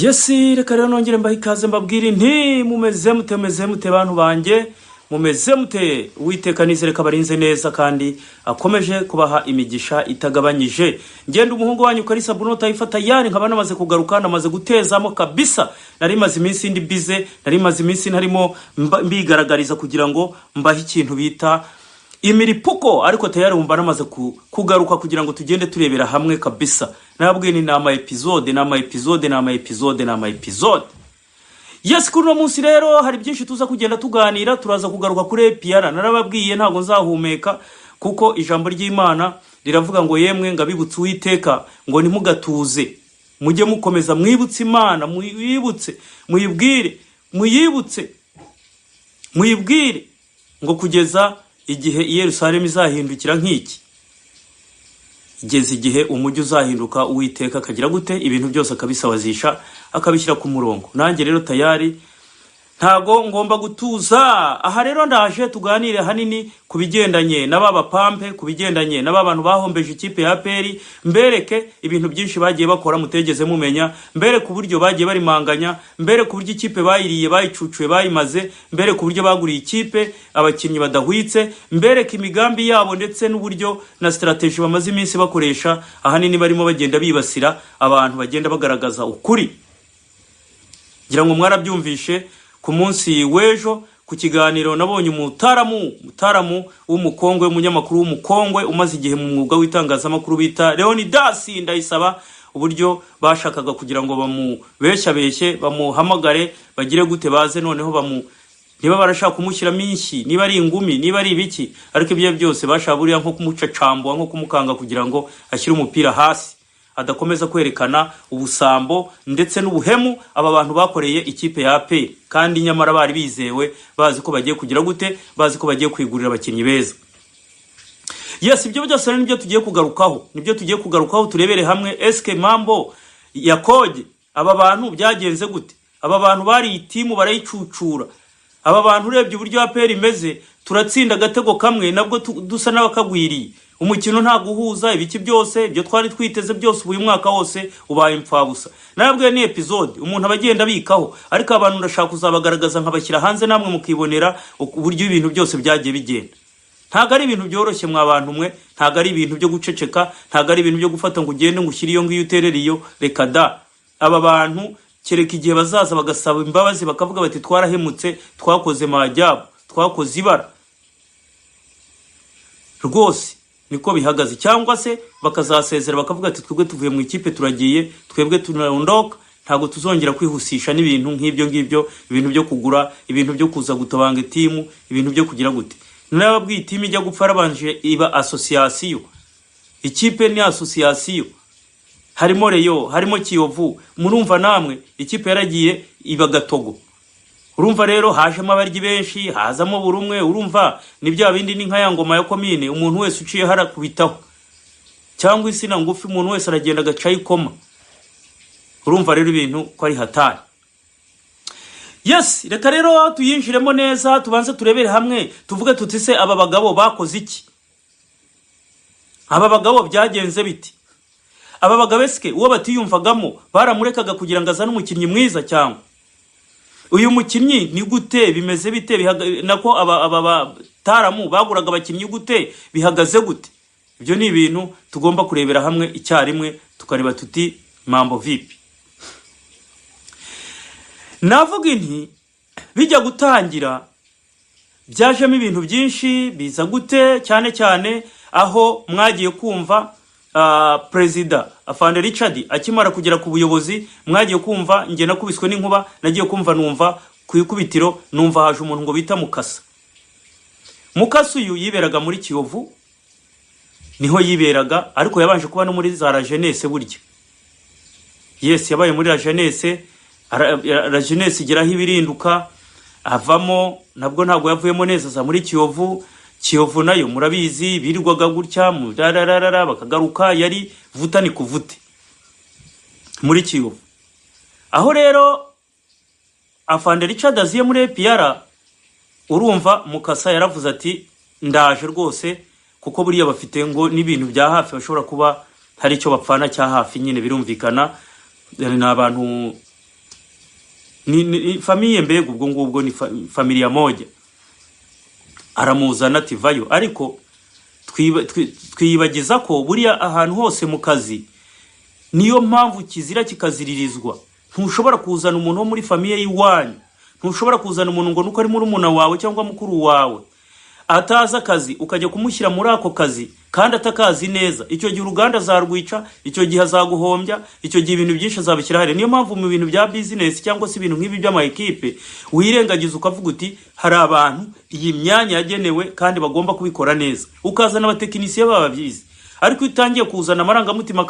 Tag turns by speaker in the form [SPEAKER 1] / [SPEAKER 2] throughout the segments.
[SPEAKER 1] Yes, reka rero nongere mbahe ikaze, mbabwire nti mumeze mute? Mumeze mute, bantu banjye? Mumeze mute? Uwiteka nizere ko abarinze neza kandi akomeje kubaha imigisha itagabanyije. Ngenda umuhungu wanyu Kalisa Bruno Taifa tayari, nkaba namaze kugaruka, namaze gutezamo kabisa. Nari maze iminsi ndi busy, nari maze iminsi ntarimo mbigaragariza kugira ngo mbahe ikintu bita imiripuko, ariko tayari wumva namaze kugaruka kugira ngo tugende turebera hamwe kabisa. Nabwiye ni ama episode, ni ama episode, ni ama episode, ni ama episode. Yes, kuri uno munsi rero hari byinshi tuza kugenda tuganira. Turaza kugaruka kuri APR. Narababwiye, ntabwo nzahumeka, kuko ijambo ry'Imana riravuga ngo yemwe ngabibutse Uwiteka, ngo ntimugatuze, mujye mukomeza mwibutse Imana, mwibutse, muyibwire, muyibutse, muyibwire, ngo kugeza igihe i Yerusalemu izahindukira nk'iki, igeze igihe umujyi uzahinduka, Uwiteka akagira gute? Ibintu byose akabisawazisha, akabishyira ku murongo. Nanjye rero tayari ntago ngomba gutuza. Aha rero ndaje tuganire hanini ku bigendanye na ba bapampe, ku bigendanye na ba bantu bahombeje ikipe ya APR, mbereke ibintu byinshi bagiye bakora mutegeze mumenya, mbereke uburyo bagiye barimanganya, mbereke uburyo ikipe bayiriye, bayicucuye, bayimaze, mbereke uburyo baguriye ikipe abakinnyi badahwitse, mbereke imigambi yabo ndetse n'uburyo na strategy bamaze iminsi bakoresha, ahanini barimo bagenda bibasira abantu bagenda bagaragaza ukuri. Ngira ngo mwarabyumvishe ku munsi w'ejo ku kiganiro nabonye umutaramu w'umukongwe, umunyamakuru w'umukongwe umaze igihe mu mwuga w'itangazamakuru bita Leonidas Ndayisaba, uburyo bashakaga kugira ngo bamubeshyabeshye, bamuhamagare, bagire gute, baze noneho bamu niba barashaka kumushyiramo inshyi, niba ari ingumi, niba ari ibiki, ariko ibyo byose bashaka buriya nko kumucacambua, nko kumukanga kugira ngo ashyire umupira hasi, adakomeza kwerekana ubusambo ndetse n'ubuhemu aba bantu bakoreye ikipe ya APR, kandi nyamara bari bizewe, bazi ko bagiye kugira gute, bazi ko bagiye kwigurira abakinnyi beza. Yes, ibyo byose rero nibyo tugiye kugarukaho, nibyo tugiye kugarukaho, turebere hamwe eske mambo yakoje, aba bantu byagenze gute, aba bantu bari itimu barayicucura. Aba bantu urebye uburyo APR imeze, turatsinda agatego kamwe nabwo dusa n'abakagwiriye, umukino nta guhuza, ibiki byose, ibyo twari twiteze byose uyu mwaka wose ubaye imfabusa. Narabwiye ni episode umuntu aba agenda abikaho, ariko abantu ndashaka kuzabagaragaza nkabashyira hanze, namwe mukibonera uburyo ibintu byose byagiye bigenda. Ntabwo ari ibintu byoroshye, mwa bantu mwe, ntabwo ari ibintu byo guceceka, ntabwo ari ibintu byo gufata ngo ugende ngo ushyire iyo ngiyo, uterere iyo, reka da. Aba bantu kereka igihe bazaza bagasaba imbabazi, bakavuga bati twarahemutse, twakoze majyabu, twakoze ibara rwose, niko bihagaze, cyangwa se bakazasezera bakavuga ati twebwe tuvuye mu ikipe, turagiye, twebwe tunaondoka, ntabwo tuzongera kwihusisha n'ibintu nk'ibyo ngibyo, ibintu byo kugura, ibintu byo kuza gutobanga itimu, ibintu byo kugira gute. Narababwiye, itimu ijya gupfa yarabanje iba association. Ikipe ni association, harimo Rayon, harimo Kiyovu. Murumva namwe, ikipe yaragiye iba gatogo. Urumva rero hajemo abaryi benshi, hazamo buri umwe. Urumva ni bya bindi, ni nka ya ngoma ya komine, umuntu wese uciye harakubitaho, cyangwa insina ngufi, umuntu wese aragenda agacaho ikoma. Urumva rero ibintu ko ari hatari. Yes, reka rero tuyinjiremo neza, tubanze turebere hamwe, tuvuge tuti se aba bagabo bakoze iki? Aba bagabo byagenze biti? Aba bagabo esike uwo batiyumvagamo baramurekaga kugira ngo azane umukinnyi mwiza, cyangwa uyu mukinnyi ni gute, bimeze bite? Nako aba bataramu baguraga abakinnyi gute, bihagaze gute? Ibyo ni ibintu tugomba kurebera hamwe icyarimwe, tukareba tuti mambo vipi? Navuga inti bijya gutangira byajemo ibintu byinshi, biza gute? Cyane cyane aho mwagiye kumva Perezida Afande Richard akimara kugera ku buyobozi, mwagiye kumva, njye nakubiswe n'inkuba, nagiye kumva numva ku ikubitiro numva haje umuntu ngo bita Mukasa. Mukasa uyu yiberaga muri Kiyovu, niho yiberaga, ariko yabanje kuba no muri za La Jeunesse burya. Yes, yabaye muri La Jeunesse, La Jeunesse igeraho ibirinduka, avamo, nabwo ntabwo yavuyemo neza, aza muri Kiyovu. Kiyovu nayo murabizi, birirwaga gutya mu rararara bakagaruka, yari vuta ni kuvute muri Kiyovu. Aho rero Afande Richard aziye muri APR, urumva Mukasa yaravuze ati ndaje rwose, kuko buriya bafite ngo n'ibintu bya hafi, bashobora kuba hari icyo bapfana cya hafi nyine, birumvikana ni abantu Ni famille mbega ubwo ngubwo ni familia moja. Aramuzana ati vayo, ariko twiyibagiza ko buriya ahantu hose mu kazi, niyo mpamvu kizira kikaziririzwa, ntushobora kuzana umuntu wo muri famille y'iwanyu, ntushobora kuzana umuntu ngo nuko ari murumuna wawe cyangwa mukuru wawe atazi akazi, ukajya kumushyira muri ako kazi kandi atakazi neza. Icyo gihe uruganda azarwica, icyo gihe azaguhombya, icyo gihe ibintu byinshi azabishyira hariya. Niyo mpamvu mu bintu bya business cyangwa se ibintu nk'ibi by'ama ekipe, wirengagiza ukavuga uti hari abantu iyi myanya yagenewe kandi bagomba kubikora neza, ukazana abatekinisiye bababyize. Ariko iyo utangiye kuzana amarangamutima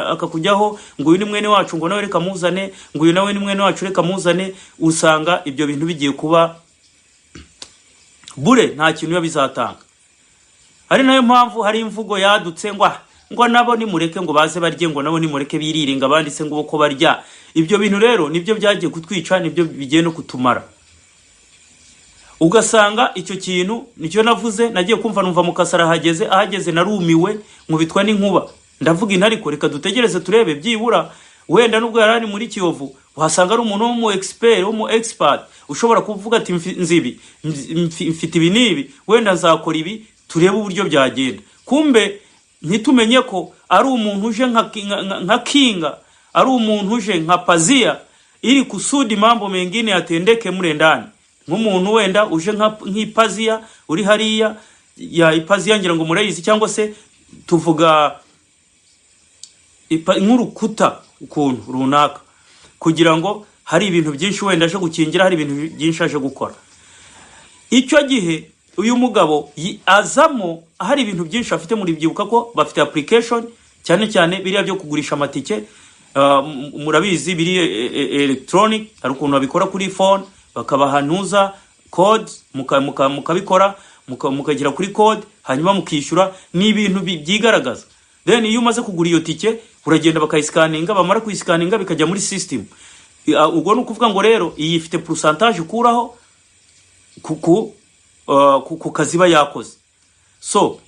[SPEAKER 1] akakujyaho ngo uyu ni mwene wacu, ngo nawe reka muzane, ngo uyu nawe ni mwene wacu, reka muzane, usanga ibyo bintu bigiye kuba bure, nta kintu biba bizatanga. Ari nayo mpamvu hari imvugo yadutse ngo "Ah, ngo nabo nimureke ngo baze barye, ngo nabo nimureke birire, ngo abandi se ngo uko barya." Ibyo bintu rero nibyo byagiye kutwica, nibyo bigiye no kutumara. Ugasanga icyo kintu nicyo navuze. Nagiye kumva numva Mukasa arahageze. Ahageze narumiwe, nkubitwa n'inkuba. Ndavuga inti ariko reka dutegereze turebe, byibura wenda nubwo yari ari muri Kiyovu, wasanga ari umuntu w'umu expert, w'umu expert ushobora kuvuga ati nzi ibi, mfite ibi n'ibi, wenda nzakora ibi, turebe uburyo byagenda. Kumbe ntitumenye ko ari umuntu uje nka kinga, ari umuntu uje nka pazia ili kusudi mambo mengine yatendeke mule ndani, nk'umuntu wenda uje nk'ipaziya uri hariya ya ipaziya, ngira ngo murayizi, cyangwa se tuvuga nk'urukuta ukuntu runaka, kugira ngo hari ibintu byinshi wenda aje gukingira, hari ibintu byinshi aje gukora. Icyo gihe uyu mugabo azamo hari ibintu byinshi afite. Muri byibuka ko bafite application, cyane cyane biriya byo kugurisha amatike, murabizi biri electronic. Hari ukuntu babikora kuri phone, bakabaha ntuza code, mukabikora, mukagera kuri code, hanyuma mukishyura. Ni ibintu byigaragaza. Then iyo umaze kugura iyo tike, uragenda bakayisikaninga, bamara kuyisikaninga bikajya muri system. Ubwo ni ukuvuga ngo rero iyi ifite pourcentage ukuraho ku kazi iba yakoze. So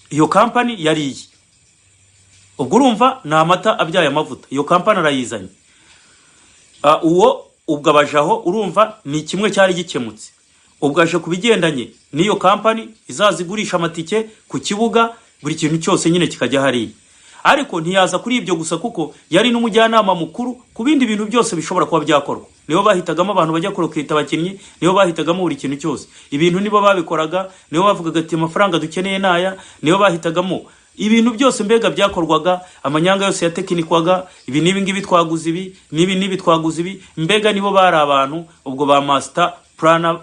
[SPEAKER 1] iyo kampani yariye, ubwo urumva ni amata abyaye amavuta. Iyo kampani arayizanye. Uwo ubwo abajaho, urumva ni kimwe cyari gikemutse. Ubwo aje ku bigendanye n'iyo kampani izaza igurisha amatike ku kibuga, buri kintu cyose nyine kikajya hariya. Ariko ntiyaza kuri ibyo gusa, kuko yari n'umujyanama mukuru ku bindi bintu byose bishobora kuba byakorwa. Nibo bahitagamo abantu bajya kurecruita abakinnyi, nibo bahitagamo buri kintu cyose, ibintu nibo babikoraga, nibo bavugaga ati amafaranga dukeneye naya, nibo bahitagamo ibintu byose mbega byakorwaga, amanyanga yose yatekinikwaga, ibi n'ibi ngibi twaguze, ibi n'ibi n'ibi twaguze ibi, mbega nibo bari abantu ubwo ba master planner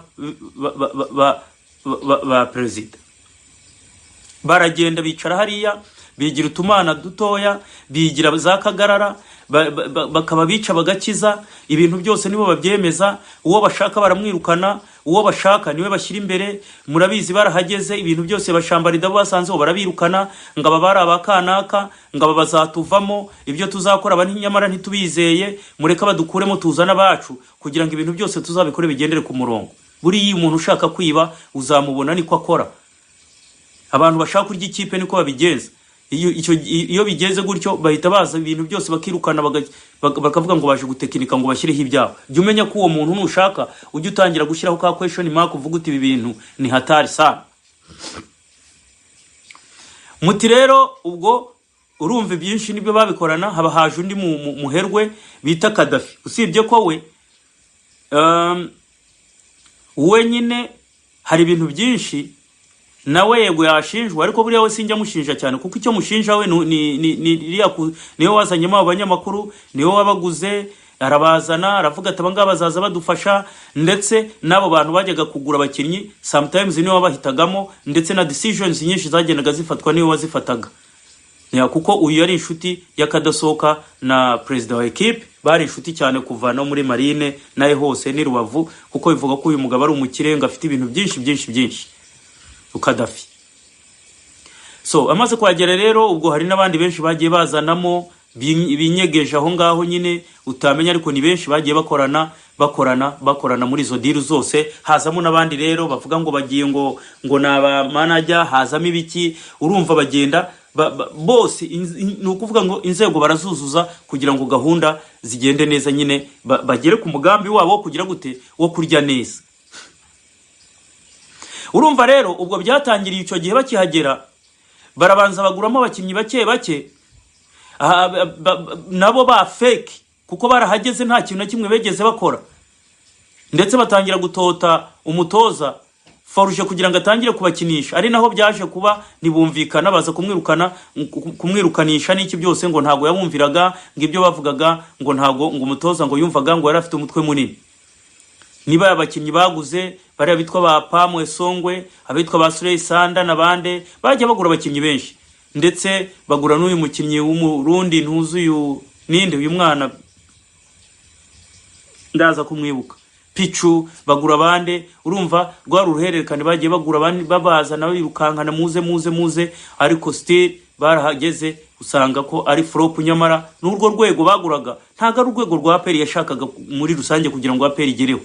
[SPEAKER 1] ba perezida. Baragenda bicara hariya, bigira utumana dutoya, bigira za kagarara, bakaba bica bagakiza. Ibintu byose nibo babyemeza, uwo bashaka baramwirukana, uwo bashaka niwe bashyira imbere. Murabizi barahageze, ibintu byose bashambarida, abo basanzeho barabirukana, ngo aba bari abakanaka, ngo aba bazatuvamo, ibyo tuzakora aba nyamara ntitubizeye, mureke badukuremo tuzane abacu, kugira ngo ibintu byose tuzabikore bigendere ku murongo. Buriya umuntu ushaka kwiba uzamubona, niko akora. Abantu bashaka kurya ikipe niko babigenza. Iyo bigeze gutyo, bahita baza ibintu byose bakirukana, bakavuga ngo baje gutekinika ngo bashyireho ibyabo. Jya umenya ko uwo muntu nushaka ujye utangira gushyiraho ka question mark, uvuga uti ibi bintu ni hatari sana. Muti rero ubwo urumva ibyinshi nibyo babikorana. Haba haje undi muherwe bita Kadafi. Usibye ko we we nyine hari ibintu byinshi nawe yego yashinjwa, ariko buriya we sinjya mushinja cyane, kuko icyo mushinja we ni niwe wazanyemo abo banyamakuru, niwe wabaguze, arabazana, aravuga ati abangaba bazaza badufasha. Ndetse n'abo bantu bajyaga kugura abakinnyi, sometimes niwe wabahitagamo, ndetse na decisions nyinshi zagendaga zifatwa niwe wazifataga. Ya, kuko uyu yari inshuti y'akadasohoka na perezida wa ekipe, bari inshuti cyane kuva no muri Marine naye hose ni Rubavu, kuko bivuga ko uyu mugabo ari umukire, ngo afite ibintu byinshi byinshi byinshi, Kadafi. So amaze kuhagera rero, ubwo hari n'abandi benshi bagiye bazanamo binyegeje aho ngaho nyine utamenya, ariko ni benshi bagiye bakorana, bakorana, bakorana muri izo deal zose. Hazamo n'abandi rero bavuga ngo bagiye ngo ni aba manager, hazamo ibiki, urumva bagenda. bose ni ukuvuga ngo inzego barazuzuza kugira ngo gahunda zigende neza nyine, bagere ku mugambi wabo wo kugira gute, wo kurya neza. Urumva rero, ubwo byatangiriye icyo gihe bakihagera, barabanza baguramo abakinnyi bake bake. Aha, nabo ba fake, kuko barahageze nta kintu na kimwe begeze bakora, ndetse batangira gutota umutoza Forge kugira ngo atangire kubakinisha, ari naho byaje kuba ntibumvikana, baza kumwirukana, kumwirukanisha n'iki byose, ngo ntabwo yabumviraga, ngo ibyo bavugaga ngo ntabwo ngo umutoza ngo yumvaga, ngo yari afite umutwe munini. Niba abakinnyi baguze bariya bitwa ba Pamwe Songwe, abitwa ba Surey Sanda n'abande, bajya bagura abakinnyi benshi, ndetse bagura n'uyu mukinnyi w'Umurundi, ntuzi uyu ninde, uyu mwana ndaza kumwibuka, Pichu, bagura abande. Urumva rwari uruhererekane, bagiye bagura abandi, babazana, birukankana, muze muze muze, ariko still barahageze usanga ko ari flop. Nyamara n'urwo rwego baguraga ntabwo ari urwego rwa APR yashakaga muri rusange kugira ngo APR igereho.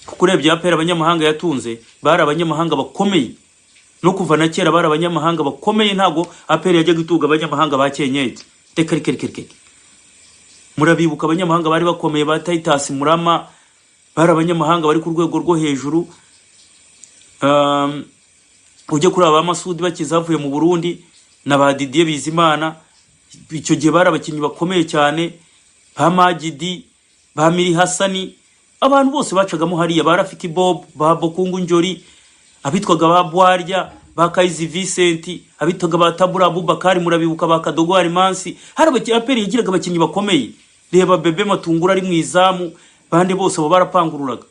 [SPEAKER 1] Kuko urebye APR, abanyamahanga yatunze bari abanyamahanga bakomeye, no kuva na kera bari abanyamahanga bakomeye. Ntabwo APR yajyaga itunga abanyamahanga ba kenyeri, reka reka reka reka. Murabibuka abanyamahanga bari bakomeye ba Titus Murama, bari abanyamahanga bari ku rwego rwo hejuru. Ujye kuri aba Masudi bakiza bavuye mu Burundi na ba Didier Bizimana, icyo gihe bari abakinnyi bakomeye cyane, ba Magidi, ba Miri Hasani, abantu bose bacagamo hariya, ba Rafiki Bob, ba Bokungu Njori, abitwaga ba Bwarya, ba Kayizi Vincent, abitwaga ba Tabura Abubakari, murabibuka, ba Kadogo Alimansi. Hari abakinnyi, APR yagiraga abakinnyi bakomeye. Reba Bebe Matunguru ari mu izamu, bande bose abo barapangururaga.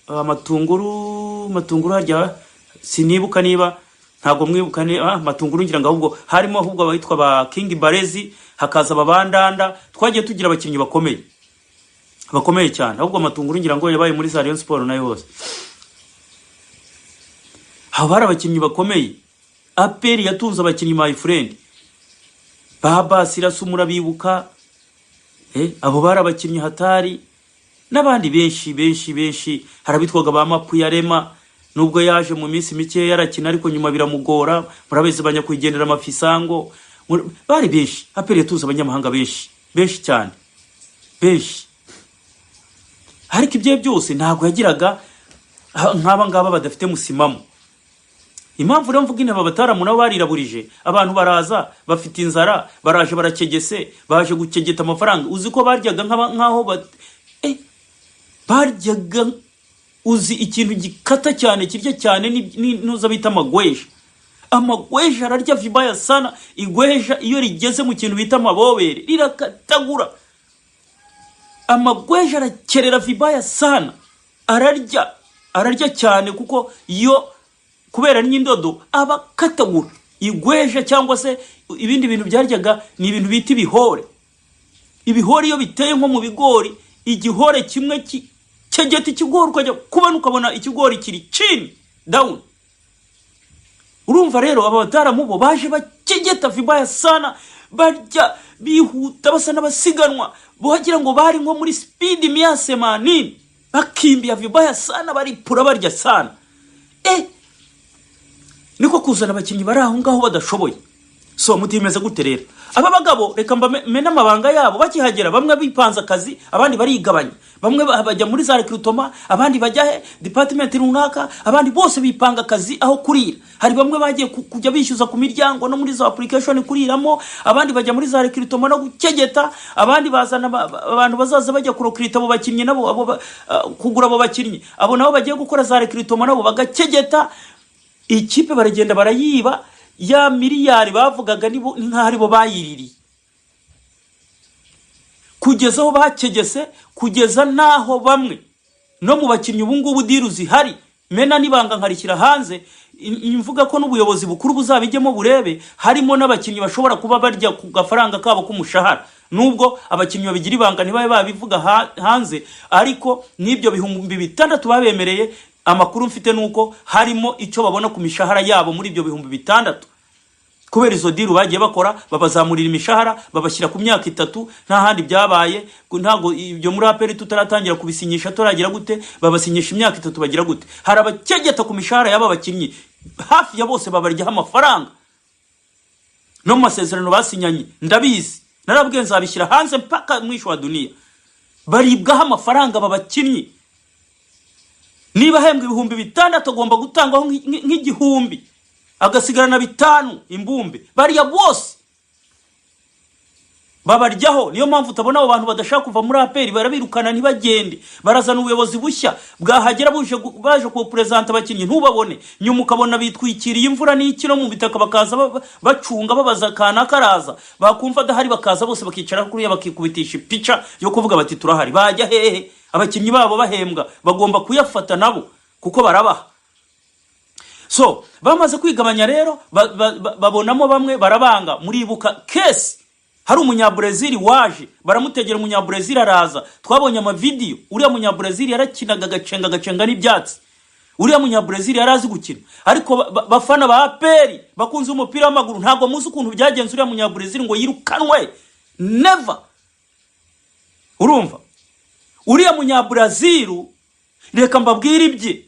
[SPEAKER 1] Matunguru, Matunguru harya sinibuka niba ntabwo mwibuka ni Matunguru, ngira ngo ahubwo harimo ahubwo abitwa ba King Barezi, hakaza ababandanda. Twagiye tugira abakinnyi bakomeye, bakomeye cyane. Ahubwo Matunguru ngira ngo yabaye muri za Rayon Sport nayo hose. Haba hari abakinnyi bakomeye. APR yatunze abakinnyi, my friend, ba Basirasu murabibuka, abo bari abakinnyi hatari, n'abandi benshi benshi benshi. Hari abitwaga ba Mapuyarema, nubwo yaje mu minsi mike yarakina, ariko nyuma biramugora. Murabizi, banyakwigendera Mafisango. Bari benshi. APR yatunze abanyamahanga benshi, benshi cyane, benshi. Ariko ibyo byose ntabwo yagiraga nk'aba ngaba badafite musimamo. Impamvu rero mvuga intebe, abataramu nabo bariraburije abantu, baraza bafite inzara, baraje barakegese, baje gukegeta amafaranga. Uzi ko baryaga nk'aho baryaga, uzi ikintu gikata cyane, kirya cyane ntuza bita amagweja. Amagweja ararya vibaya sana. Igweja iyo rigeze mu kintu bita amabobere rirakatagura. Amagweja arakerera vibaya sana, ararya, ararya cyane, kuko iyo kubera n'indodo aba akatagura igweja. Cyangwa se ibindi bintu byaryaga ni ibintu bita ibihore. Ibihore iyo biteye nko mu bigori, igihore kimwe kegeta ikigori, ukajya kubona ukabona ikigori kiri chini down. Urumva rero aba bataramu bo baje bakegeta vibaya sana, barya bihuta, basa n'abasiganwa, wagira ngo bari nko muri speed 180, bakimbia vibaya sana, baripura, barya sana. Niko kuzana abakinnyi bari aho ngaho badashoboye. So mutimeze gute rero aba bagabo? Reka mbamene amabanga yabo. Bakihagera, bamwe bipanze akazi, abandi barigabanya, bamwe bajya muri za recrutement, abandi bajya he department runaka, abandi bose bipanga akazi aho kurira. Hari bamwe bagiye kujya bishyuza ku miryango no muri za application kuriramo, abandi bajya muri za recrutement no gukegeta, abandi bazana abantu bazaza bajya kurecruita abo bakinnyi nabo, abo kugura abo bakinnyi, abo nabo bagiye gukora za recrutement, nabo bagakegeta. Ikipe baragenda barayiba. Ya miliyari bavugaga nibo ni nk'aho aribo bayiririye, kugeza aho bakegese, kugeza n'aho bamwe no mu bakinnyi ubu ngubu deal zihari. Mena n'ibanga nkarishyira hanze, mvuga ko n'ubuyobozi bukuru buzabijyemo burebe, harimo n'abakinnyi bashobora kuba barya ku gafaranga kabo k'umushahara, nubwo abakinnyi babigira ibanga ntibabe babivuga hanze. Ariko n'ibyo 6000 babemereye, amakuru mfite nuko harimo icyo babona ku mishahara yabo muri ibyo 6000, kubera izo deal bagiye bakora, babazamurira imishahara, babashyira ku myaka 3. Nta handi byabaye, ntabwo ibyo muri APR tutaratangira kubisinyisha, turagira gute, babasinyisha imyaka 3, bagira gute. Hari abakegeta ku mishahara y'aba bakinnyi, hafi ya bose babaryaho amafaranga. No mu masezerano basinyanye, ndabizi, narabwiye nzabishyira hanze mpaka mwisho wa duniya. Baribwaho amafaranga aba bakinnyi. Niba ahembwa 6000, agomba gutangwaho nk'igihumbi, agasigarana 5 imbumbe. Bariya bose babaryaho. Niyo mpamvu utabona abo bantu badashaka kuva muri APR, barabirukana ntibagende. Barazana ubuyobozi bushya, bwahagera buje baje kuwuperezanta abakinnyi, ntubabone. Nyuma ukabona bitwikiriye imvura n'iki no mu bitaka, bakaza bacunga, babaza kanaka araza, bakumva adahari bakaza bose bakicara kuriya, bakikubitisha ipica yo kuvuga bati "Turahari." Bajya hehe abakinnyi babo bahembwa? Bagomba kuyafata nabo kuko barabaha. So bamaze kwigabanya rero, babonamo bamwe barabanga. Muribuka case, hari Umunyabrezili waje, baramutegera, Umunyabrezili araza, twabonye amavidiyo. Uriya Munyabrezili yarakinaga agacenga, agacenga n'ibyatsi. Uriya Munyabrezili yari azi gukina, ariko bafana ba APR bakunze umupira w'amaguru, ntabwo muzi ukuntu byagenze uriya Munyabrezili ngo yirukanwe. Never. Urumva, uriya Munyabrazilu, reka mbabwire ibye,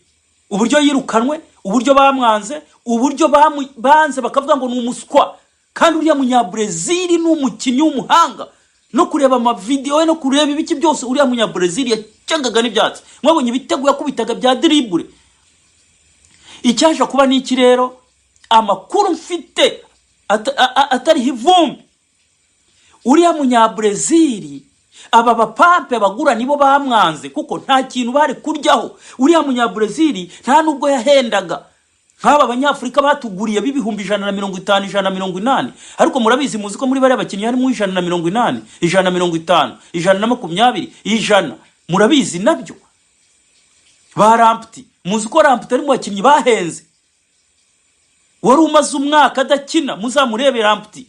[SPEAKER 1] uburyo yirukanwe, uburyo bamwanze, uburyo banze bakavuga ngo ni umuswa, kandi uriya Munyabrezili ni umukinnyi w'umuhanga. No kureba amavidewo ye, no kureba ibiki byose, uriya Munyabrezili yacengaga n'ibyatsi. Mwabonye ibitego yakubitaga bya dribble. Icyaje kuba ni iki rero? Amakuru mfite atariho ivumbi, uriya Munyabrezili, aba bapampe bagura nibo bamwanze, kuko nta kintu bari kuryaho. Uriya Munyabrezili nta nubwo yahendaga nk'aba Banyafurika batuguriye b'150,000, 180,000. Ariko murabizi, muzi ko muri bariya bakinnyi harimo 180, 150, 120, 100. Murabizi nabyo. Ba Lamptey, muzi ko Lamptey ari mu bakinnyi bahenze, wari umaze umwaka adakina. Muzamurebe Lamptey,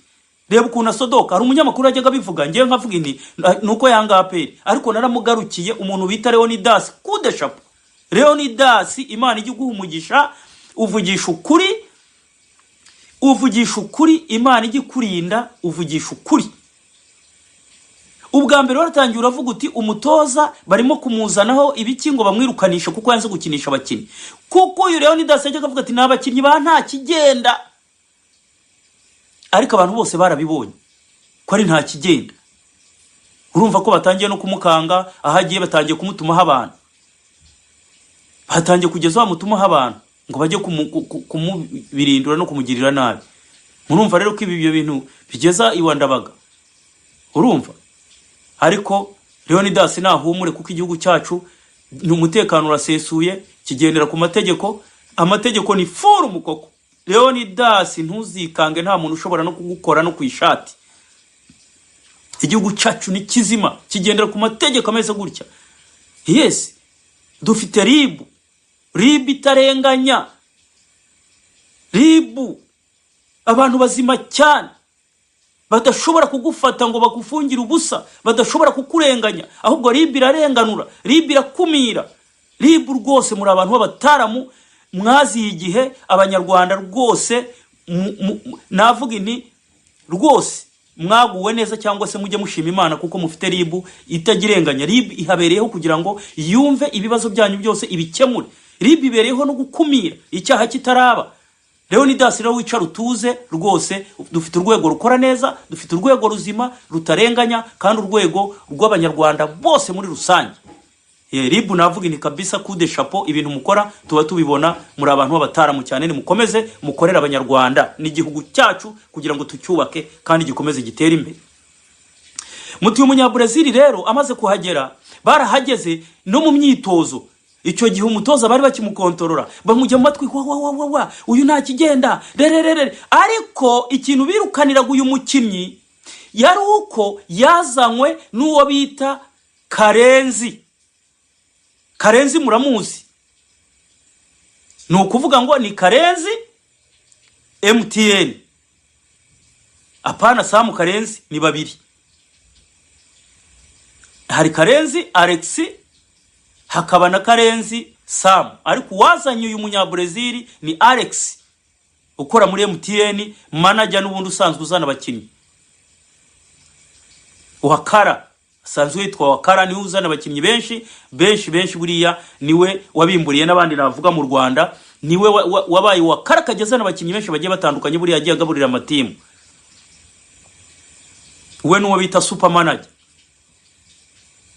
[SPEAKER 1] reba ukuntu asodoka. Hari umunyamakuru yajyaga abivuga, ngewe nkavuga inti nuko yanga APR, ariko naramugarukiye, umuntu bita Leonidas kudeshapo. Leonidas, Imana ijya iguha umugisha, uvugisha ukuri, uvugisha ukuri. Imana ijya ikurinda, uvugisha ukuri. Ubwa mbere waratangiye uravuga uti umutoza barimo kumuzanaho ibiki ngo bamwirukanishe kuko yanze gukinisha abakinnyi, kuko uyu Leonidas yajyaga avuga ati ni abakinnyi ba nta kigenda, ariko abantu bose barabibonye ko ari nta kigenda. Urumva ko batangiye no kumukanga aho agiye, batangiye kumutumaho abantu, batangiye kugeza bamutumaho abantu ngo bajye kumubirindura no kumugirira nabi. Murumva rero ko ibi ibyo bintu bigeza iwa Ndabaga. Urumva, ariko Leonidas nahumure, kuko igihugu cyacu ni umutekano urasesuye, kigendera ku mategeko. Amategeko ni furumu koko. Leonidas, ntuzikange, nta muntu ushobora no kugukora no ku ishati. Igihugu cyacu ni kizima, kigendera ku mategeko ameze gutya. Yes, dufite RIB, RIB itarenganya, RIB abantu bazima cyane, badashobora kugufata ngo bagufungire ubusa, badashobora kukurenganya, ahubwo RIB irarenganura, RIB irakumira. RIB rwose, muri abantu b'abataramu, mwaziye igihe. Abanyarwanda rwose, navuga inti rwose mwaguwe neza, cyangwa se mujye mushima Imana kuko mufite RIB itagirenganya. RIB ihabereyeho kugira ngo yumve ibibazo byanyu byose, ibikemure. RIB ibereyeho no gukumira icyaha kitaraba. Leonidas rero, wicara utuze rwose. Dufite urwego rukora neza, dufite urwego ruzima rutarenganya, kandi urwego rw'Abanyarwanda bose muri rusange. RIB, navuga ni kabisa coup de chapeau. Ibintu mukora tuba tubibona, muri abantu b'abataramu cyane. Nimukomeze mukorere Abanyarwanda n'igihugu cyacu kugira ngo tucyubake kandi gikomeze gitere imbere. Muti Umunyabrezili rero amaze kuhagera, barahageze no mu myitozo, icyo gihe umutoza bari bakimukontorora, bamujya mu matwi, wa wa wa wa wa, uyu nta kigenda rererere. Ariko ikintu birukaniraga uyu mukinnyi yari uko yazanywe n'uwo bita Karenzi. Karenzi muramuzi, ni ukuvuga ngo ni Karenzi MTN, apana Samu Karenzi, ni babiri. Hari Karenzi Alex, hakaba na Karenzi Samu, ariko uwazanye uyu Munyabrezili ni Alex ukora muri MTN, manager n'ubundi usanzwe uzana abakinnyi. Wakara asanzwe yitwa Wakara, niwe uzana abakinnyi benshi benshi benshi. Buriya niwe wabimburiye n'abandi navuga mu Rwanda, niwe wabaye wakara akajya azana abakinnyi benshi bagiye batandukanye. Buriya yagiye agaburira amatimu. We n'uwo bita Super Manager.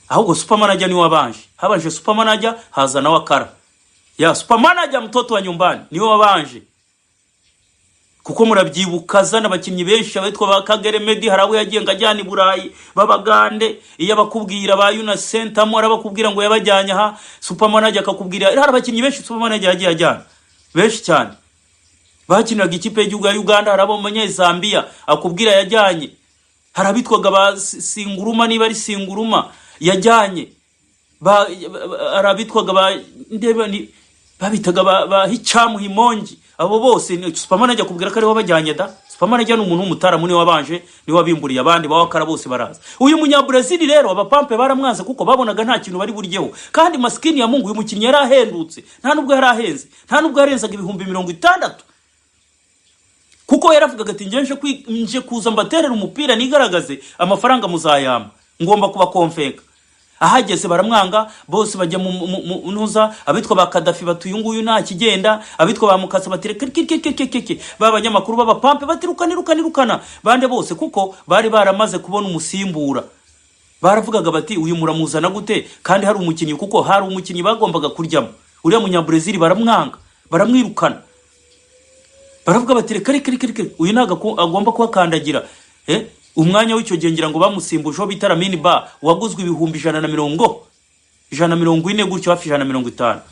[SPEAKER 1] Ahubwo Super Manager niwe wabanje. Habanje Super Manager, haza na Wakara. Ya Super Manager, mtoto wa nyumbani, niwe wabanje, kuko murabyibuka azana abakinnyi benshi, abitwa ba Kagere Medi. Hari abo yagiye ngo ajyana i Burayi b'Abagande. Iyo abakubwira ba Yuna Sentamo, arabakubwira ngo yabajyanye aha. Super Manager akakubwira hari abakinnyi benshi Super Manager yagiye ajyana, benshi cyane bakiniraga ikipe y'igihugu ya Uganda. Hari abo mu Banyezambiya akubwira yajyanye, hari abitwaga ba Singuruma, niba ari Singuruma yajyanye, hari abitwaga ba ndeba ni babitaga ba Hicamu Himongi. Abo bose ni Super Manager akubwira ko ariwe wabajyanye da. Super Manager ni umuntu w'umutaramu, niwe wabanje, niwe wabimburiye abandi ba Wakara bose baraza. Uyu Munyabrezil rero abapampe baramwanze kuko babonaga nta kintu bari buryeho. Kandi maskini ya Mungu, uyu mukinnyi yari ahendutse, nta nubwo yari ahenze, nta nubwo yarenzaga 60,000, kuko yaravugaga ati: "Nje nje kuza mbaterera umupira nigaragaze, amafaranga muzayampa, ngomba kubakonfeka." Ahageze baramwanga bose, bajya mu ntuza. Abitwa ba Kadafi bati: "Uyu nguyu nta kigenda." Abitwa ba Mukasa bati: "Reka keke." Ba banyamakuru b'abapampe bati: "Rukana, rukana, rukana." Bande bose, kuko bari baramaze kubona umusimbura, baravugaga bati: "Uyu muramuzana gute kandi hari umukinnyi?" Kuko hari umukinnyi bagombaga kuryamo, uriya Munyabrezil. Baramwanga, baramwirukana, baravuga bati: "Reka, reka, reka, reka, uyu ntabwo agomba kuhakandagira." Umwanya w'icyo gihe ngira ngo bamusimbuje uwo bita Lamine Ba, waguzwe ibihumbi 140, 140 gutyo, hafi 150.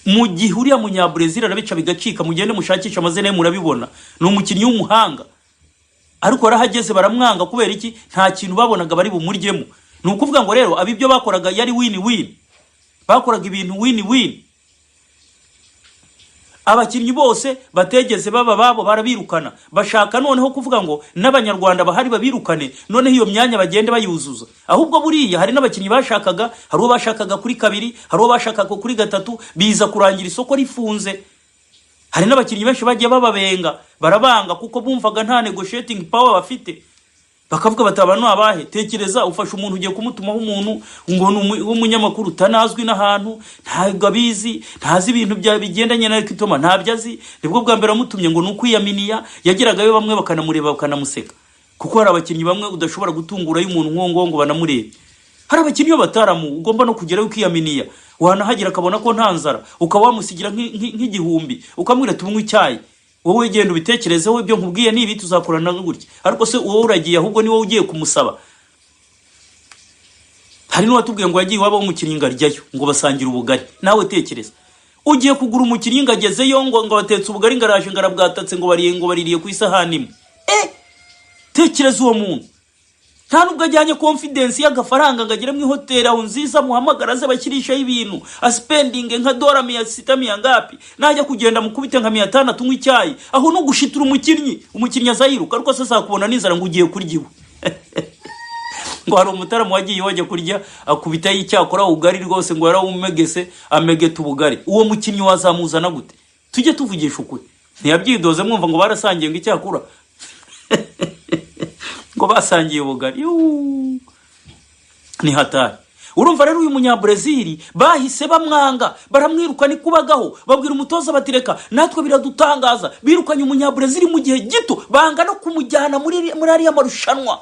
[SPEAKER 1] Mu gihe uriya Munyabrezil arabica bigacika. Mugende mushakishe amazina ye, murabibona, ni umukinnyi w'umuhanga, ariko yarahageze baramwanga. Kubera iki? Nta kintu babonaga bari bumuryemo. Ni ukuvuga ngo rero aba ibyo bakoraga yari win win, bakoraga ibintu win win. Abakinnyi bose bategeze baba babo barabirukana, bashaka noneho kuvuga ngo n'Abanyarwanda bahari babirukane, noneho iyo myanya bagende bayuzuza. Ahubwo buriya hari n'abakinnyi bashakaga, hari uwo bashakaga kuri kabiri, hari uwo bashakaga kuri gatatu, biza kurangira isoko rifunze. Hari n'abakinnyi benshi bagiye bababenga, barabanga kuko bumvaga nta negotiating power bafite, bakavuga bati: "Aba ni abahe?" Tekereza ufashe umuntu, ugiye kumutumaho umuntu ngo ni w'umunyamakuru utanazwi n'ahantu, ntabwo abizi, ntazi ibintu bya bigendanye na recrutement, ntabyo azi, nibwo bwa mbere wamutumye ngo ni ukwiyaminiya. Yageragayo bamwe bakanamureba, bakanamuseka, kuko hari abakinnyi bamwe udashobora gutungurayo umuntu nk'uwo nguwo ngo banamurebe. Hari abakinnyi b'abataramu ugomba no kugerayo ukiyaminiya, wanahagera akabona ko nta nzara, ukaba wamusigira nk'igihumbi, ukamubwira ati: "Unywe icyayi, wowe genda ubitekerezeho, ibyo nkubwiye ni ibi, tuzakorana gutya." Ariko se wowe uragiye, ahubwo ni wowe ugiye kumusaba. Hari n'uwatubwiye ngo yagiye iwabo w'umukinnyi ngo aryayo, ngo basangira ubugari. Nawe tekereza ugiye kugura umukinnyi ngo agezeyo, ngo batetse ubugari, ngo araje, ngo arabwatatse, ngo bariye, ngo baririye ku isahani imwe. Tekereza uwo muntu nta nubwo ajyanye confidence y'agafaranga ngo agere mu ihoteli aho nziza, muhamagara aze bashyirishaho ibintu, aspendinge nka dora 600, mia ngapi, najya kugenda mukubite nka 500, unywe icyayi. Aho ni ugushitura umukinnyi. Umukinnyi azayiruka, ariko se azakubona n'inzara ngo ugiye kurya iwe? Ngo hari umutaramu wagiye iwe ajya kurya, akubitaho icyakora ubugari rwose, ngo yarawumegese, amegeta ubugari. Uwo mukinnyi wazamuzana gute? Tujye tuvugisha ukuri. Ntiyabyidoze, mwumva ngo barasangiye, ngo icyakura ngo basangiye ubugari. Yuuu. Ni hatari. Urumva rero uyu Munyabrezili bahise bamwanga, baramwiruka kubagaho. Babwira umutoza bati: "Reka natwe biradutangaza." Birukanye Umunyabrezili mu gihe gito, banga no kumujyana muri ariya marushanwa.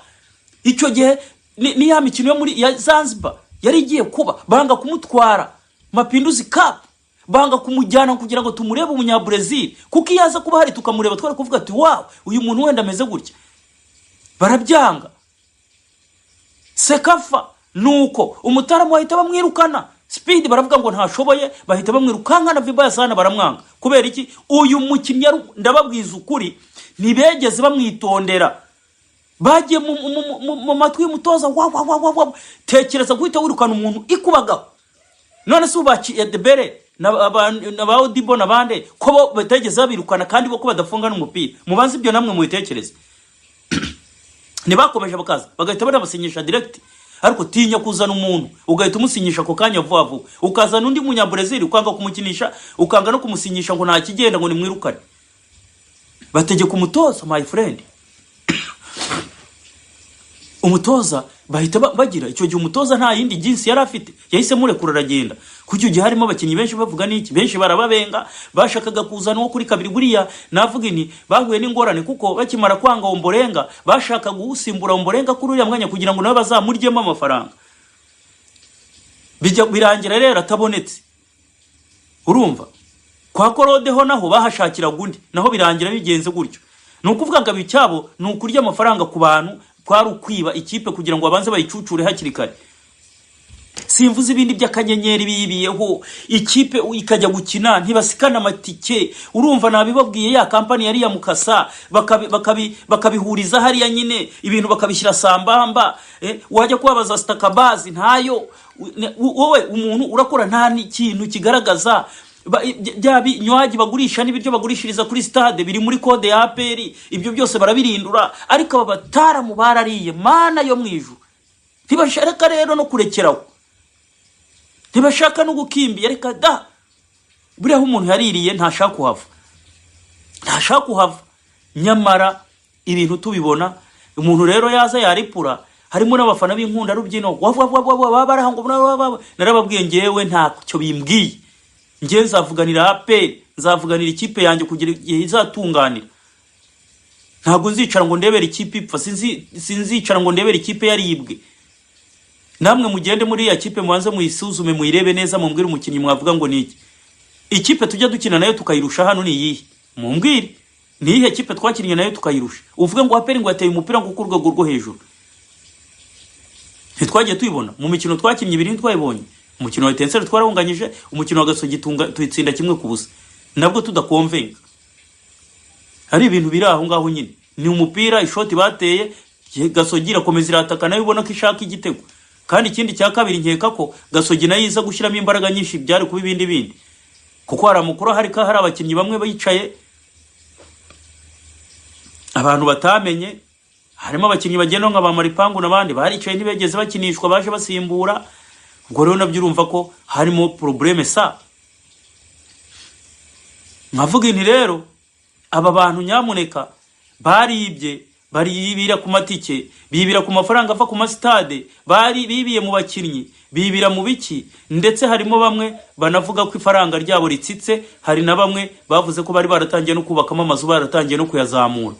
[SPEAKER 1] Icyo gihe ni ya mikino yo muri ya Zanzibar yari igiye kuba, banga kumutwara Mapinduzi Cup, banga kumujyana kugira ngo tumurebe Umunyabrezil, kuko iyo aza kuba hari tukamureba twari kuvuga ati: "Wow, uyu muntu wenda ameze gutya." Barabyanga. CECAFA nuko umutaramu bahita bamwirukana speed, baravuga ngo ntashoboye, bahita bamwirukankana vibaya sana, baramwanga. Kubera iki? Uyu mukinnyi ndababwiza ukuri, ntibegeze bamwitondera, bagiye mu matwi y'umutoza wa wa wa wa wa. Tekereza guhita wirukana umuntu ikubagaho. None se ubu Edebere na ba Odibo n'abande ko bo bategeze babirukana, kandi bo ko badafunga n'umupira? Mubanze ibyo namwe mubitekereze. Ntibakomeje bakaza bagahita banabasinyisha direct. Ariko tinya kuzana umuntu ugahita umusinyisha ako kanya vuba vuba, ukazana undi Munyabrezil ukanga kumukinisha, ukanga no kumusinyisha, ngo nta kigenda, ngo nimwirukane. Bategeka umutoza, my friend, umutoza Bahita bagira icyo gihe umutoza nta yindi jinsi yari afite, yahise murekura aragenda. Kuko icyo gihe harimo abakinnyi benshi bavuga n'iki, benshi barababenga, bashakaga kuzana uwo kuri kabiri. Buriya navuga nti bahuye n'ingorane, kuko bakimara kwanga Omborenga bashakaga gusimbura Omborenga kuri uriya mwanya kugira ngo nawe bazamuryemo amafaranga. Bijya birangira rero atabonetse. Urumva kwa Claude ho naho bahashakiraga undi, naho birangira bigenze gutyo. Ni ukuvuga ngo icyabo ni ukurya amafaranga ku bantu, kwari ukwiba ikipe kugira ngo babanze bayicucure hakiri kare. Simvuze ibindi by'akanyenyeri bibiyeho, ikipe ikajya gukina ntibasikana amatike. Urumva nabibabwiye, ya kampani yari ya Mukasa bakabihuriza hariya nyine, ibintu bakabishyira sambamba. Wajya kubabaza sitakabazi ntayo. Wowe umuntu urakora nta n'ikintu kigaragaza. Bya binywaji bagurisha n'ibiryo bagurishiriza kuri stade biri muri code ya APR, ibyo byose barabirindura. Ariko aba bataramu barariye, Mana yo mu ijuru. Ntibashaka rero no kurekeraho, ntibashaka no gukimbiya, reka da. Buriya aho umuntu yaririye ntashaka kuhava, ntashaka kuhava. Nyamara ibintu tubibona, umuntu rero yaza yaripura. Harimo n'abafana b'inkundarubyino baba baraha ngo narababwiye, ngewe ntacyo bimbwiye. Ngewe nzavuganira APR, nzavuganira ikipe yanjye kugira igihe izatunganira. Ntabwo nzicara ngo ndebere ikipe ipfa, sinzicara ngo ndebere ikipe yaribwe. Namwe mugende muri iya kipe, mubanze muyisuzume, muyirebe neza, mumbwire umukinnyi mwavuga ngo ni iki. Ikipe tujya dukina nayo tukayirusha hano ni iyihe? Mumbwire, ni iyihe kipe twakinnye nayo tukayirusha, uvuge ngo APR ngo yateye umupira ngo ku rwego rwo hejuru? Ntitwagiye tuyibona mu mikino twakinnye ibiri, ntitwayibonye. Umukino wa Etincelles twarawunganyije, umukino wa Gasogi tuyitsinda 1-0, nabwo tudakonvenga. Hari ibintu biri aho ngaho nyine, ni umupira, ishoti bateye, Gasogi irakomeza irataka, nayo ubona ko ishaka igitego. Kandi ikindi cya kabiri, nkeka ko Gasogi nayo iza gushyiramo imbaraga nyinshi byari kuba ibindi bindi, kuko hari amakuru ahari ko hari abakinnyi bamwe bicaye abantu batamenye. Harimo abakinnyi bagenda nka ba Maripangu n'abandi baricaye ntibegeze bakinishwa, baje basimbura. Ubwo rero nabyo urumva ko harimo problème. Sa nkavuga nti rero aba bantu nyamuneka baribye, baribira ku matike, bibira ku mafaranga ava ku masitade, bari bibiye mu bakinnyi, bibira mu biki. Ndetse harimo bamwe banavuga ko ifaranga ryabo ritsitse. Hari na bamwe bavuze ko bari baratangiye no kubakamo amazu, baratangiye no kuyazamura.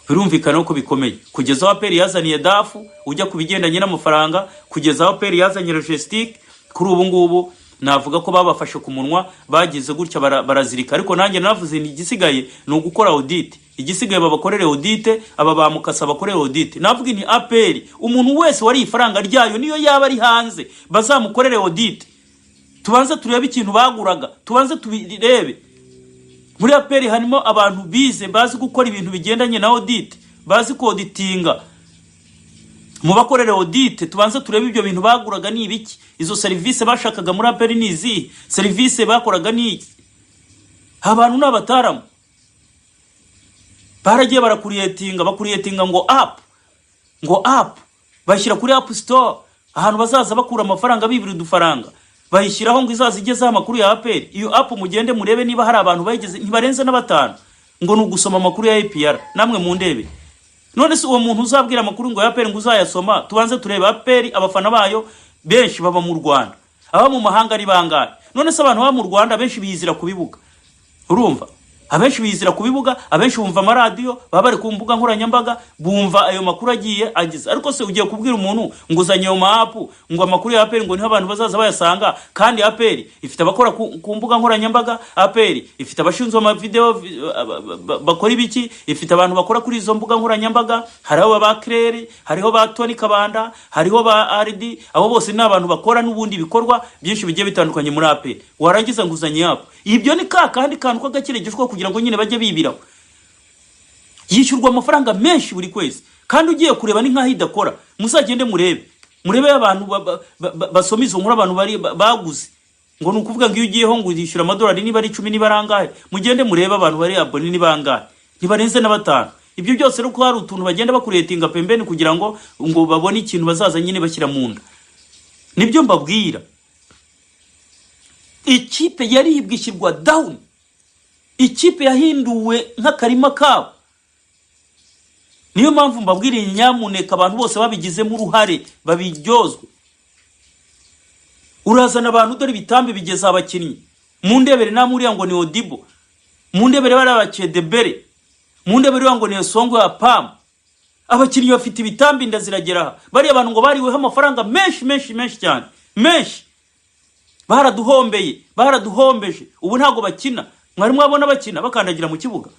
[SPEAKER 1] Birumvikana ko bikomeye. Kugeza aho APR yazaniye DAF ujya ku bigendanye n'amafaranga, kugeza aho APR yazanye logistique, kuri ubu ngubu navuga ko babafashe ku munwa, bagize gutya barazirika. Ariko nanjye navuze nti igisigaye ni ugukora audit, igisigaye babakorere audit, aba ba Mukasa bakorere audit. Navuga nti APR, umuntu wese wariye ifaranga ryayo, niyo yaba ari hanze, bazamukorere audit, tubanze turebe ikintu baguraga, tubanze tubirebe. Muri APR harimo abantu bize, bazi gukora ibintu bigendanye na audit, bazi koditinga. Mu bakorere audit, tubanze turebe ibyo bintu baguraga ni ibiki, izo serivisi bashakaga muri APR ni izihe, serivisi bakoraga ni iki. Abantu ni abataramu, baragiye barakuriyetinga, bakuriyetinga ngo app, ngo app bashyira kuri App Store, ahantu bazaza bakura amafaranga, bibira udufaranga, bayishyiraho ngo izaza igezeho amakuru ya APR. Iyo app mugende murebe niba hari abantu bayigeze, ntibarenze na batanu. Ngo ni ugusoma amakuru ya APR, namwe mundebe. None se uwo muntu uzabwira amakuru ngo ya APR ngo uzayasoma? Tubanze turebe APR, abafana bayo benshi baba mu Rwanda, aba mu mahanga ari bangahe? None se abantu baba mu Rwanda benshi biyizira ku bibuga? Urumva abenshi biyizira ku bibuga, abenshi bumva amaradiyo, baba bari ku mbuga nkoranyambaga, bumva ayo makuru agiye agize. Ariko se ugiye kubwira umuntu ngo uzanye ayo ma app, ngo amakuru ya APR ngo niho abantu bazaza bayasanga, kandi APR ifite abakora ku mbuga nkoranyambaga, APR ifite abashinzwe amavideo bakora ibiki, ifite abantu bakora kuri izo mbuga nkoranyambaga? Hariho ba Claire, hariho ba Tony Kabanda, hariho ba RD, abo bose ni abantu bakora n'ubundi bikorwa byinshi bigiye bitandukanye muri APR. Warangiza ngo uzanye app. Ibyo ni ka kandi kantu k'agakiregeshwa kugira ngo nyine bajye bibiraho. Yishyurwa amafaranga menshi buri kwezi, kandi ugiye kureba ni nk'aho idakora. Muzagende murebe, murebe abantu basoma izo nkuru, abantu bari baguze. Ngo ni ukuvuga ngo iyo ugiyeho ngo uzishyura amadolari niba ari 10, niba ari angahe. Mugende murebe abantu bari abonné ni bangahe? Ntibarenze na batanu. Ibyo byose rero ko hari utuntu bagenda bakuretinga pembeni kugira ngo babone ikintu bazaza nyine bashyira mu nda. Nibyo mbabwira, ikipe yaribwe ishyirwa down, ikipe yahinduwe nk'akarima kabo. Niyo mpamvu mbabwiriye, nyamuneka abantu bose babigizemo uruhare babiryozwe. Urazana abantu, dore ibitambi bigeza abakinnyi. Mundebere namwe uriya ngo ni Odibo, mundebere bariya bakedebere, mundebere uriya ngo ni Esongo ya Pamu. Abakinnyi bafite ibitambi, inda ziragera aha. Bariya bantu ngo bariweho amafaranga menshi menshi menshi cyane, menshi. Baraduhombeye, baraduhombeje. Ubu ntabwo bakina. Mwari mwabona bakina bakandagira mu kibuga?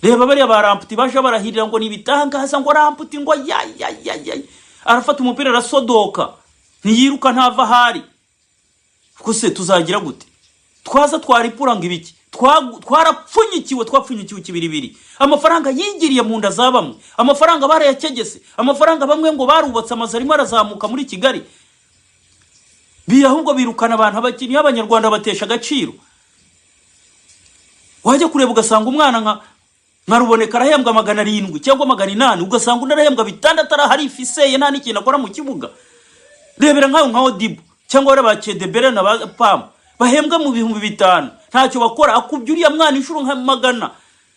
[SPEAKER 1] Reba bariya ba Ramputi baje barahirira ngo ni ibitangaza, ngo Ramputi ngo ya ya ya ya, arafata umupira arasodoka, ntiyiruka, ntava ahari. Se tuzagira gute? Twaza twaripura ngo ibiki? Twarapfunyikiwe, twapfunyikiwe ikibiribiri. Amafaranga yigiriye mu nda za bamwe, amafaranga barayakegese, amafaranga bamwe ngo barubatse amazu arimo arazamuka muri Kigali. Ahubwo birukana abantu, abakinnyi b'Abanyarwanda batesha agaciro. Wajya kureba ugasanga umwana nka Ruboneka arahembwa 700 cyangwa 800, ugasanga undi arahembwa 600, arahari ifiseye, nta n'ikintu akora mu kibuga. Rebera nkaho nka Odibo cyangwa bariya ba Kedebere na ba Pamu bahembwa mu 5000, ntacyo bakora. Akubye uriya mwana inshuro nka 100,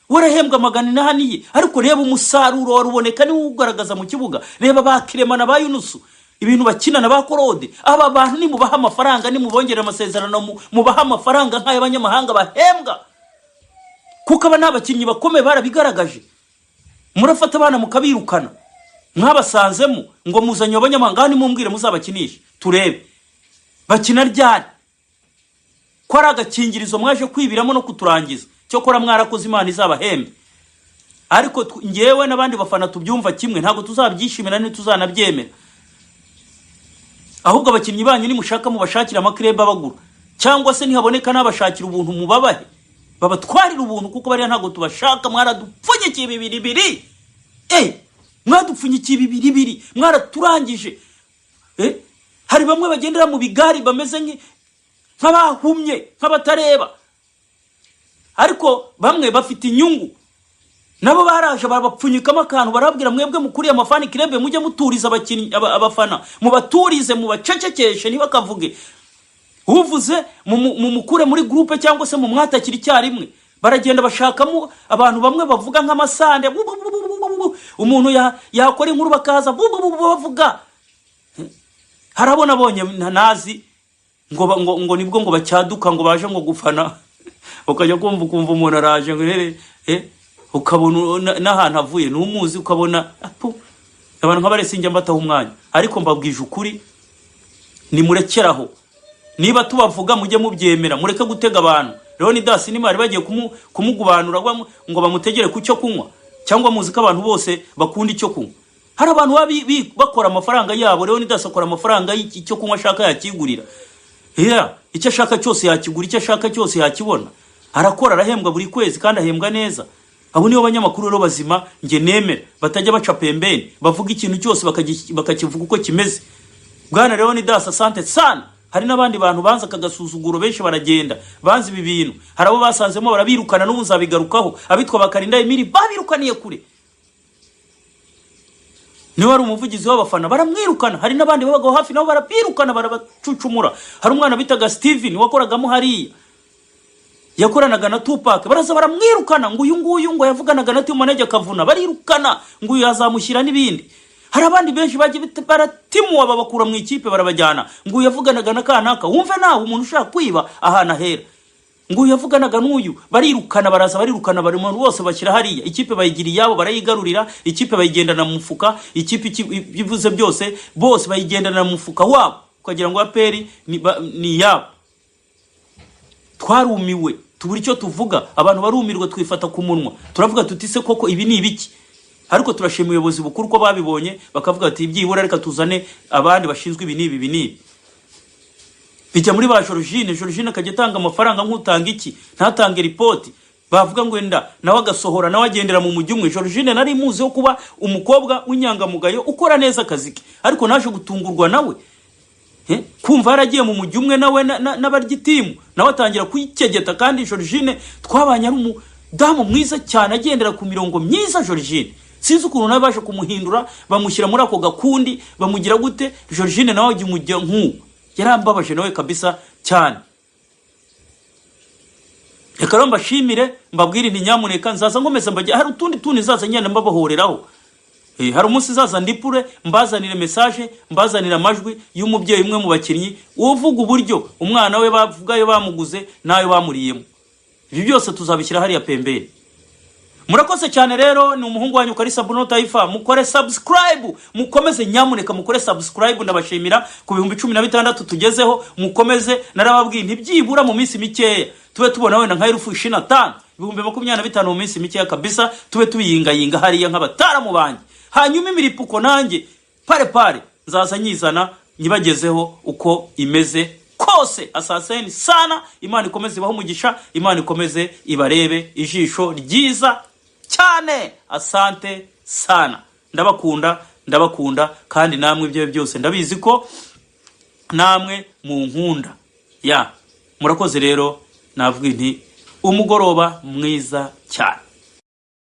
[SPEAKER 1] warahembwa 800 ye. Ariko reba umusaruro wa Ruboneka, niwo ugaragaza mu kibuga. Reba ba Kirema na ba Yunusu, ibintu bakina, na ba Korode. Aba bantu nimubaha amafaranga, nimubongerera amasezerano, mubaha amafaranga nk'ay'abanyamahanga bahembwa, kuko aba ni abakinnyi bakomeye, barabigaragaje. Murafata abana mukabirukana mwabasanzemo, ngo muzanye abanyamahanga. Hano nimumbwire, muzabakinishe turebe bakina ryari, ko ari agakingirizo mwaje kwibiramo no kuturangiza. Cyokora mwarakoze, Imana izabahembe. Ariko njyewe n'abandi bafana tubyumva kimwe, ntabwo tuzabyishimira, ntituzanabyemera. Ahubwo abakinnyi banyu nimushaka mubashakire ama club abagura, cyangwa se nihaboneka n'abashakira ubuntu mubabahe, babatwarire ubuntu, kuko bariya ntabwo tubashaka. Mwaradupfunyikiye bibiri bibiri, mwadupfunyikiye bibiri bibiri, mwaraturangije. Hari bamwe bagendera mu bigari bameze nk'abahumye, nk'abatareba, ariko bamwe bafite inyungu nabo baraje babapfunyikamo akantu, barababwira: "Mwebwe mukuriye ama fan club, mujye muturiza abakinnyi, abafana mubaturize, mubacecekeshe, ntibakavuge. Uvuze mumukure muri groupe cyangwa se mumwatakire icyarimwe." Baragenda bashakamo abantu bamwe bavuga nk'amasande, bu- bu- bu- bu- bu- bu. Umuntu yakora inkuru bakaza bu- bu- bu- bu- bavuga. Hari abo nabonye nazi ngo ngo nibwo ngo bacyaduka, ngo baje ngo gufana, ukajya kumva ukumva umuntu araje ngo rere, ukabona n'ahantu avuye ntumuzi, ukabona apu. Abantu nk'abare sinjya mbataho umwanya, ariko mbabwije ukuri, nimurekeraho. Niba tubavuga mujye mubyemera, mureke gutega abantu. Leonidas niba bari bagiye kumugubanura ngo bamutegere ku cyo kunywa, cyangwa muzi ko abantu bose bakunda icyo kunywa. Hari abantu baba bakora amafaranga yabo. Leonidas akora amafaranga y'icyo kunywa ashaka yakigurira. Yeah, icyo ashaka cyose yakigura, icyo ashaka cyose yakibona. Arakora, arahembwa buri kwezi kandi ahembwa neza. Abo nibo banyamakuru rero bazima njye nemera, batajya baca pembeni, bavuga ikintu cyose bakakivuga uko kimeze. Bwana Leonidas, asante sana. Hari n'abandi bantu banze aka gasuzuguro benshi, baragenda banze ibi bintu. Hari abo basanzemo barabirukana, n'ubu nzabigarukaho. Abitwa Bakarinda Emili babirukaniye kure, niwe wari umuvugizi w'abafana, baramwirukana. Hari n'abandi babagaho hafi nabo barabirukana, barabacucumura. Hari umwana bitaga Steven wakoragamo hariya, yakoranaga na Tupac, baraza baramwirukana, ngo uyu nguyu ngo yavuganaga na team manager akavuna, barirukana, ngo uyu yazamushyira n'ibindi. Hari abandi benshi bagiye baratimuwa, babakura mu ikipe barabajyana, ngo uyu yavuganaga na kanaka. Wumve nawe umuntu ushaka kwiba ahantu ahera, ngo uyu yavuganaga n'uyu, barirukana, baraza barirukana, bari mu bose bashyira hariya, ikipe bayigira iyabo, barayigarurira, ikipe bayigendana mu mufuka. Ikipe ibyo ivuze byose, bose bayigendana mu mufuka wabo, ukagira ngo APR ni iyabo. Twarumiwe, tubura icyo tuvuga, abantu barumirwa, twifata ku munwa, turavuga tuti: "Se koko ibi ni ibiki?" Ariko turashima ubuyobozi bukuru ko babibonye, bakavuga ati: "Byibura reka tuzane abandi bashinzwe ibi n'ibi, ibi n'ibi." Bijya muri ba Georgine. Georgine akajya atanga amafaranga nk'utanga iki, ntatange ripoti. Bavuga ngo wenda nawe agasohora, nawe agendera mu mujyi umwe. Georgine nari muziho kuba umukobwa w'inyangamugayo ukora neza akazi ke, ariko naje gutungurwa nawe. Kumva yaragiye mu mujyi umwe nawe n'abarya itimu, nawe atangira kuyikegeta. Kandi Georgine twabanye ari umudamu mwiza cyane, agendera ku mirongo myiza. Georgine sinzi ukuntu nawe baje kumuhindura, bamushyira muri ako gakundi, bamugira gute. Georgine nawe ajya umujya nk'uwo, yarambabaje nawe kabisa cyane. Reka rero mbashimire, mbabwire nti nyamuneka nzaza nkomeza mbajya, hari utundi tundi nzaza ngenda mbabahoreraho. Hari umunsi nzaza ndipure mbazanire message, mbazanire amajwi y'umubyeyi umwe mu bakinnyi uvuga uburyo umwana we bavugayo bamuguze n'ayo bamuriyemo. Ibi byose tuzabishyira hariya pembeni. Murakoze cyane rero, ni umuhungu wanyu Kalisa Bruno Taifa. Mukore subscribe, mukomeze nyamuneka mukore subscribe. Ndabashimira ku 16,000 tugezeho, mukomeze. Narababwiye ntibyibura mu minsi mikeya tube tubona wenda nka 25,000, 25,000 mu minsi mikeya kabisa, tube tubiyingayinga hariya nk'abataramu banjye. Hanyuma imiripuko nanjye pare pare nzaza nyizana nyibagezeho uko imeze kose. Asanteni sana, Imana ikomeze ibahe umugisha, Imana ikomeze ibarebe ijisho ryiza cyane. Asante sana, ndabakunda, ndabakunda kandi namwe ibyo byose ndabizi ko namwe munkunda ya. Murakoze rero, navuga nti umugoroba mwiza cyane.